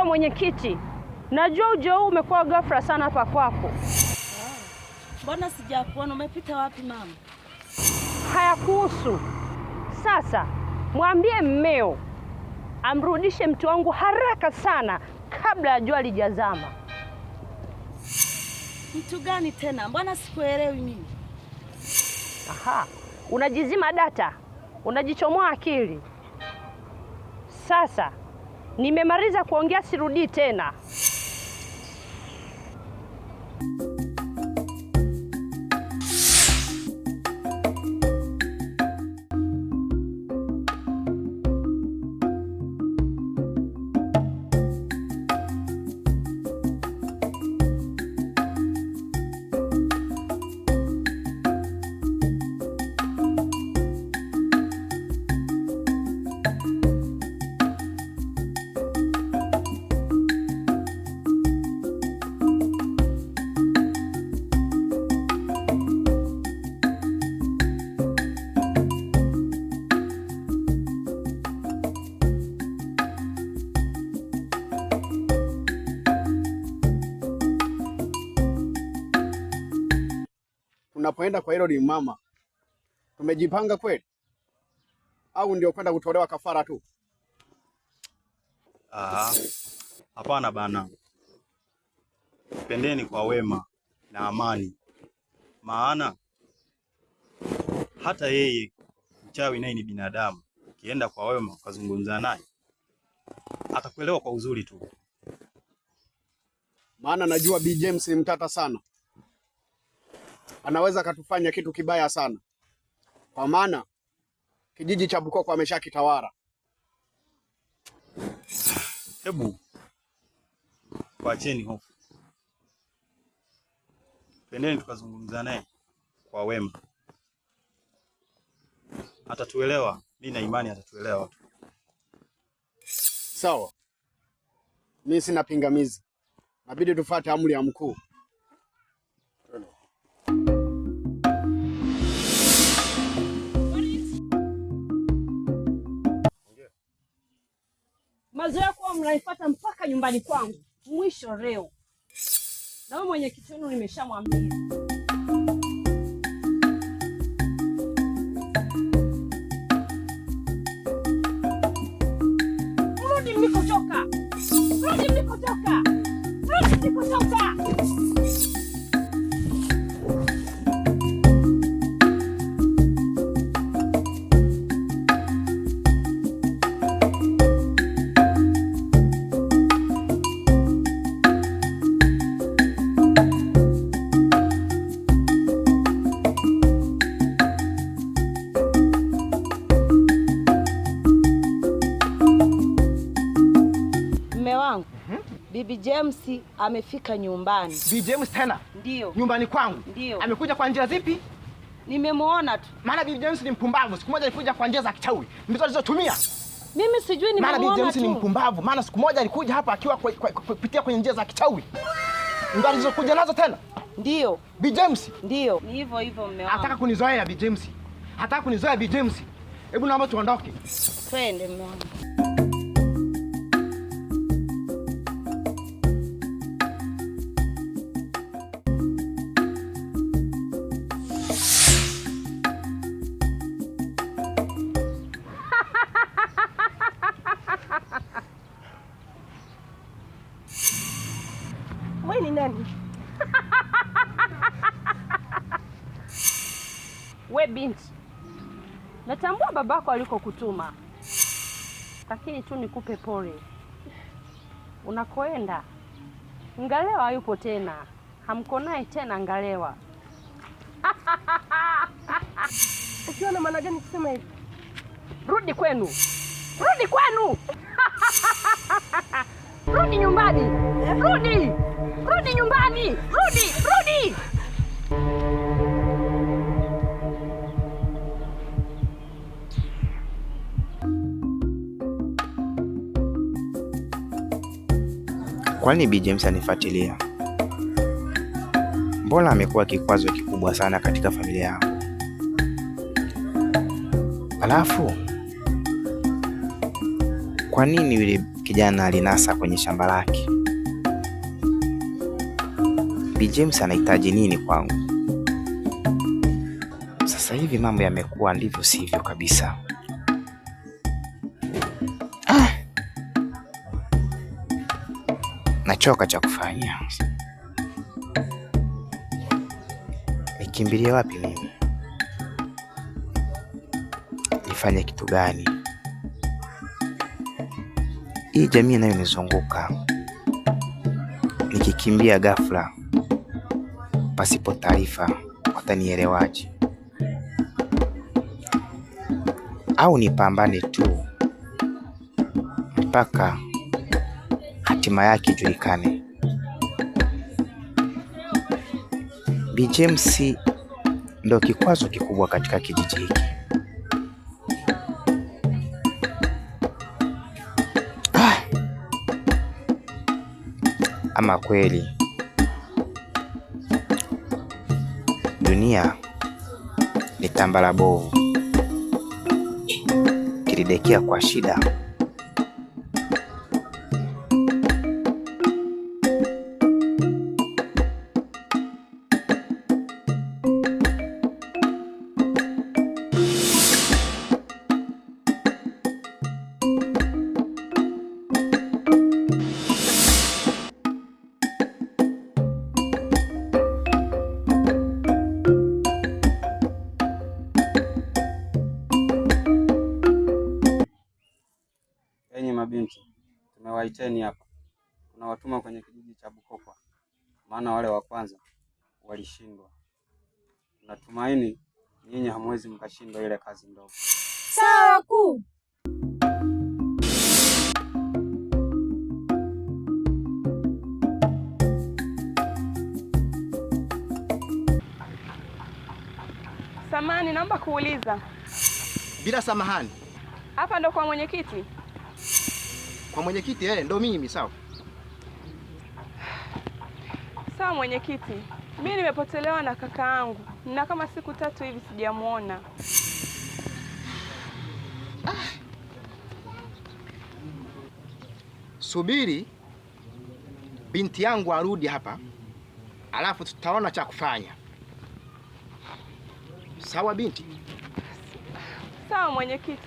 Mke wa mwenyekiti, najua ujio huu umekuwa ghafla sana hapa kwako. Mbona sijakuona? Umepita wapi mama? Hayakuhusu. Sasa mwambie mmeo amrudishe mtu wangu haraka sana kabla ya jua lijazama. Mtu gani tena? Mbona sikuelewi mimi? Aha, unajizima data, unajichomoa akili. Sasa nimemaliza kuongea, sirudii tena. Tunapoenda kwa hilo ni mama, tumejipanga kweli au ndio kwenda kutolewa kafara tu? Ah, hapana bana, pendeni kwa wema na amani, maana hata yeye mchawi naye ni binadamu. Ukienda kwa wema ukazungumza naye atakuelewa kwa uzuri tu. Maana najua B James ni mtata sana, anaweza akatufanya kitu kibaya sana, kwa maana kijiji cha Bukoko ameshakitawala. Hebu wacheni hofu, twendeni tukazungumza naye kwa wema, atatuelewa. Mi na imani atatuelewa tu. Sawa, mi sina pingamizi, nabidi tufuate amri ya mkuu. Mazoea kuwa mnanifuata mpaka nyumbani kwangu, mwisho leo. Na wewe mwenyekiti wenu nimeshamwambia. Rudi mlikotoka, rudi mlikotoka, rudi mlikotoka. Mme wangu, Bibi James amefika nyumbani. Bi James tena? Ndio. Nyumbani kwangu? Ndio. Amekuja kwa njia zipi? Nimemuona tu. Maana Bibi James ni mpumbavu. Siku moja alikuja kwa njia za kichawi. Ndizo alizotumia. Mimi sijui, Maana Bibi nimemuona James ni tu. mpumbavu. Maana siku moja alikuja hapa akiwa kupitia kwenye njia za kichawi. Ndio alizokuja nazo tena. Ndio. Bi James. Ndio. Ni hivyo hivyo mme wangu. Hataka kunizoea Bi James. Hataka kunizoea Bi James. Hebu naomba tuondoke. Twende mme wangu. Wewe ni nani? We binti, natambua babako alikokutuma, lakini tu nikupe pole. Unakoenda Ngalewa hayupo tena, hamko naye tena Ngalewa. Ukiwa na maana gani kusema hivi? Rudi kwenu, rudi kwenu, rudi nyumbani, rudi, rudi nyumbani, rudi, rudi. Kwani Bi James anifuatilia? Mbona amekuwa kikwazo kikubwa sana katika familia yangu? Alafu kwa nini yule Kijana alinasa kwenye shamba lake. Bi James anahitaji nini kwangu? Sasa hivi mambo yamekuwa ndivyo sivyo kabisa. Ah! Nachoka cha kufanya. Nikimbilie wapi mimi? Nifanye kitu gani? Hii jamii inayonizunguka, nikikimbia ghafla pasipo taarifa, watanielewaje? Au nipambane tu mpaka hatima yake ijulikane? Bi James ndo kikwazo kikubwa katika kijiji hiki. Ah! Ama kweli dunia ni tambara bovu, kilidekea kwa shida. Enyi mabinti, tumewaiteni hapa, tunawatuma kwenye kijiji cha Bukokwa, maana wale wa kwanza walishindwa. Tunatumaini nyinyi hamwezi mkashindwa ile kazi ndogo. Sawa wakuu. Samani, naomba kuuliza. Bila samahani. Hapa ndo kwa mwenyekiti? Kwa mwenyekiti ndo mimi. Sawa sawa mwenyekiti, mi nimepotelewa na kaka yangu na kama siku 3 hivi sijamuona. Ah. Subiri binti yangu arudi hapa, alafu tutaona cha kufanya. Sawa binti? Sawa mwenyekiti.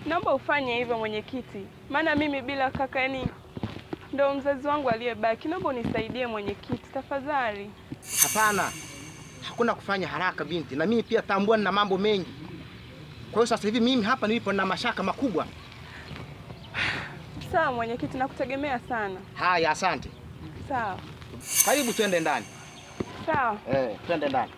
Naomba ufanye hivyo mwenyekiti, maana mimi bila kaka, yani ndo mzazi wangu aliyebaki. Naomba unisaidie mwenyekiti, tafadhali. Hapana, hakuna kufanya haraka binti, na mimi pia tambua nina mambo mengi. Kwa hiyo sasa hivi mimi hapa nilipo nina mashaka makubwa. Sawa mwenyekiti, nakutegemea sana. Haya, asante. Sawa. Karibu twende ndani. Sawa. Twende ndani.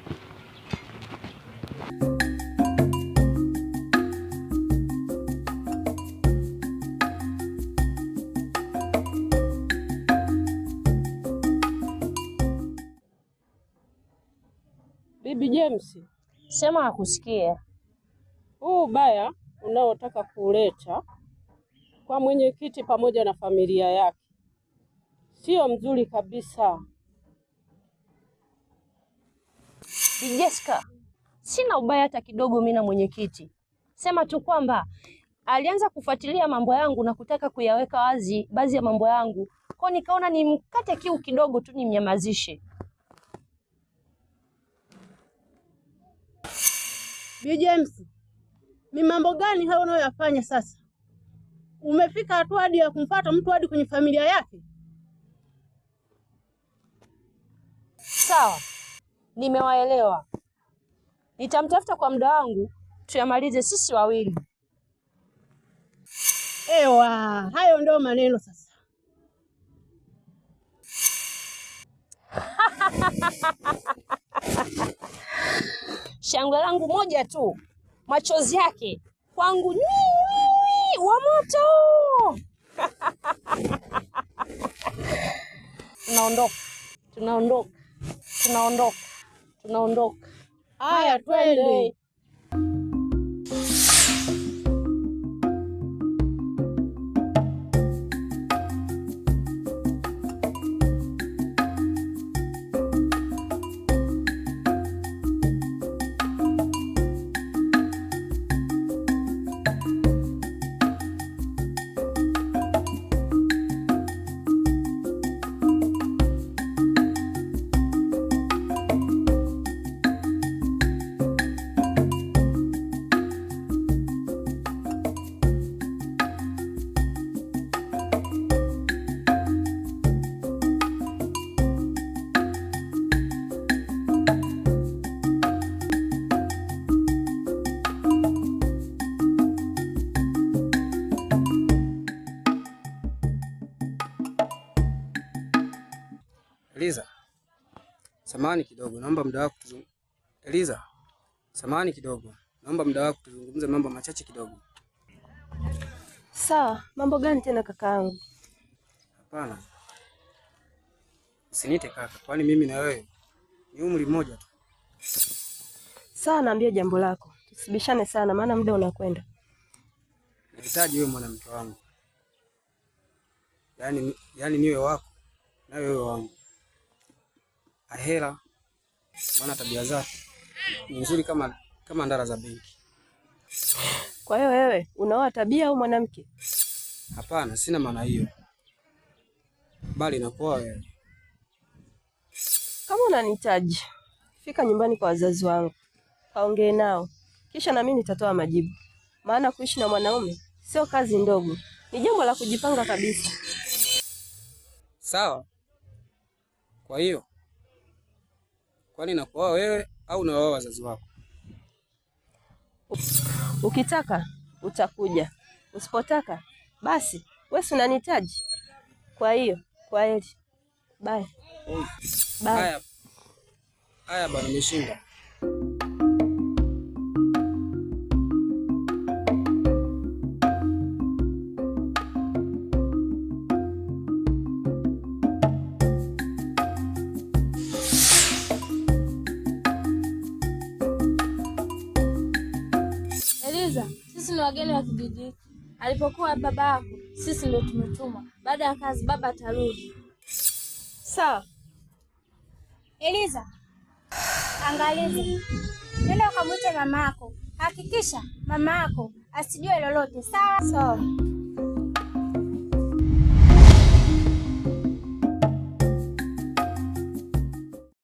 Bibi James, sema akusikie. Huu ubaya unaotaka kuleta kwa mwenyekiti pamoja na familia yake sio mzuri kabisa. Bi Jessica, sina ubaya hata kidogo mimi na mwenyekiti. Sema tu kwamba alianza kufuatilia mambo yangu na kutaka kuyaweka wazi baadhi ya mambo yangu. Kwa nikaona nimkate kiu kidogo tu nimnyamazishe. Bi James, ni mambo gani hayo unayoyafanya sasa? Umefika hatua hadi ya kumfuata mtu hadi kwenye familia yake? Sawa, nimewaelewa. Nitamtafuta kwa muda wangu tuyamalize sisi wawili. Ewa, hayo ndio maneno sasa. Shangwe langu moja tu, machozi yake kwangu nywi wa moto. Tunaondoka, tunaondoka, tunaondoka, tunaondoka. Haya, twende. Samahani kidogo, naomba muda wako Eliza, samahani kidogo, naomba muda wako tuzungumze mambo machache kidogo. Sawa, mambo gani tena kakaangu? Hapana, usiniite kaka, kwani mimi na wewe ni umri mmoja tu. Sawa, naambia jambo lako. Tusibishane sana maana muda unakwenda. Nahitaji wewe mwanamke wangu, yaani niwe wako na wewe wangu. Ahera, maana tabia zake ni nzuri kama ndara za benki. Kwa hiyo wewe unaoa tabia au mwanamke? Hapana, sina maana hiyo, bali nakuoa wewe. Kama unanihitaji, fika nyumbani kwa wazazi wangu, kaongee nao, kisha na mimi nitatoa majibu. Maana kuishi na mwanaume sio kazi ndogo, ni jambo la kujipanga kabisa. Sawa. Kwa hiyo kwani nakuoa wewe au naoa wazazi wako? Ukitaka utakuja, usipotaka basi wewe si unanihitaji. Kwa hiyo kwaheri, bye bye. Haya haya bwana, nimeshinda. Eliza, sisi ni wageni wa kijiji hiki. Alipokuwa baba yako, sisi ndio tumetumwa. Baada ya kazi baba atarudi. Sawa. Eliza, angalizi, nenda ukamwite mama yako. Hakikisha mama yako asijue lolote, sawa? Sawa.